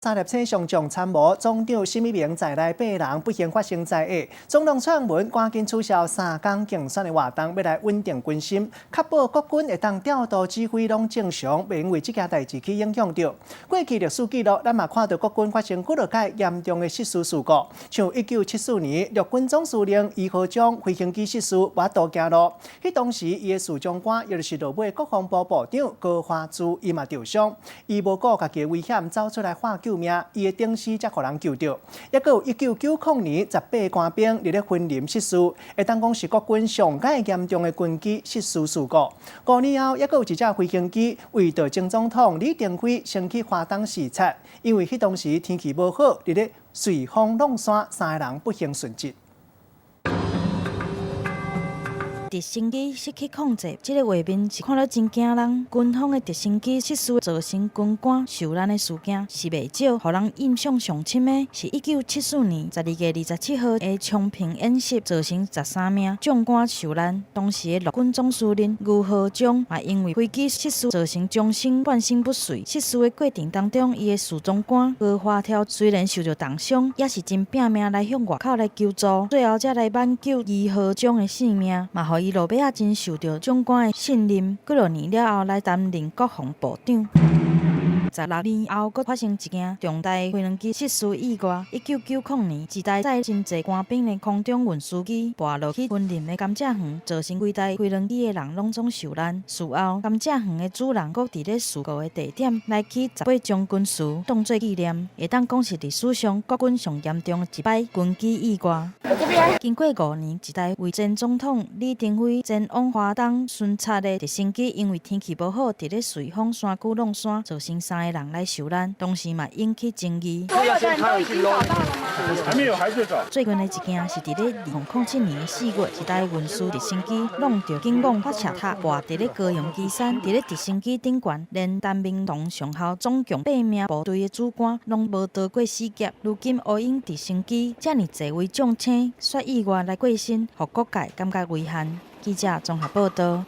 三粒星上將參謀總長史美明在內八人不幸發生災厄，總統蔡英文趕緊取消3工競選的活動，欲來穩定軍心，確保國軍會當調度指揮攏正常，袂因為這件代誌去影響著。過去歷史記錄，咱嘛看著國軍發生幾落擺嚴重的失事事故，像1974年陸軍總司令余荷章飛行機失事，無法度行路，彼當時伊的侍從官，也就是落尾國防部部長高華柱，伊嘛著傷，伊無顧家己的危險，走出來喊救命，伊的頂死才予人救著。抑閣有1990年，18官兵佇咧雲林失事，會當講是國軍上蓋嚴重的軍機失事事故。5年後，抑閣有一隻飛行機為著前總統李登輝先去花東視察，因為彼當時天氣無好，佇咧隨風挵山，三个人不幸殉職。直升機失去控制，這个畫面是看了真驚人。軍方的直升機失事造成軍官受難的事件是袂少，予人印象上深的是1974年12月27號的昌平演習，造成13名將官受難。當時的陸軍總司令余荷章嘛因為飛機失事造成終身半身不遂。失事的過程當中，伊的侍從官高華柱雖然受著重傷，也是真拚命來向外口來求助，最後才來挽救余荷章的性命，嘛予伊落尾仔真受著長官的信任，幾落年了後來擔任國防部長。16年後，閣發生一件重大飛行機失事意外。1990年，一台載真濟官兵的空中運輸機跋落去雲林的甘蔗園，造成規台飛行機的人攏總受難。事後，甘蔗園的主人閣佇咧事故的地點來起18將軍祠，當做紀念。會當講是歷史上國軍上嚴重的一擺軍機意外。經過5年，一台為前總統李登輝前往花東巡察的直升機，因為天氣無好，佇咧隨風山區挵山，造成三個人來受難，當時嘛引起爭議。所有的人都已經找到了嗎？還沒有，還在找。最近的一件是佇咧2007年4月，一台運輸直升機挵著警網發射塔，跋佇咧高雄旗山，佇咧直升機頂懸，連陳明堂上校總共八名部隊的主官攏無逃過死劫。如今烏鷹直升機遮爾濟位將星，煞意外來過身，予各界感覺遺憾。記者綜合報導。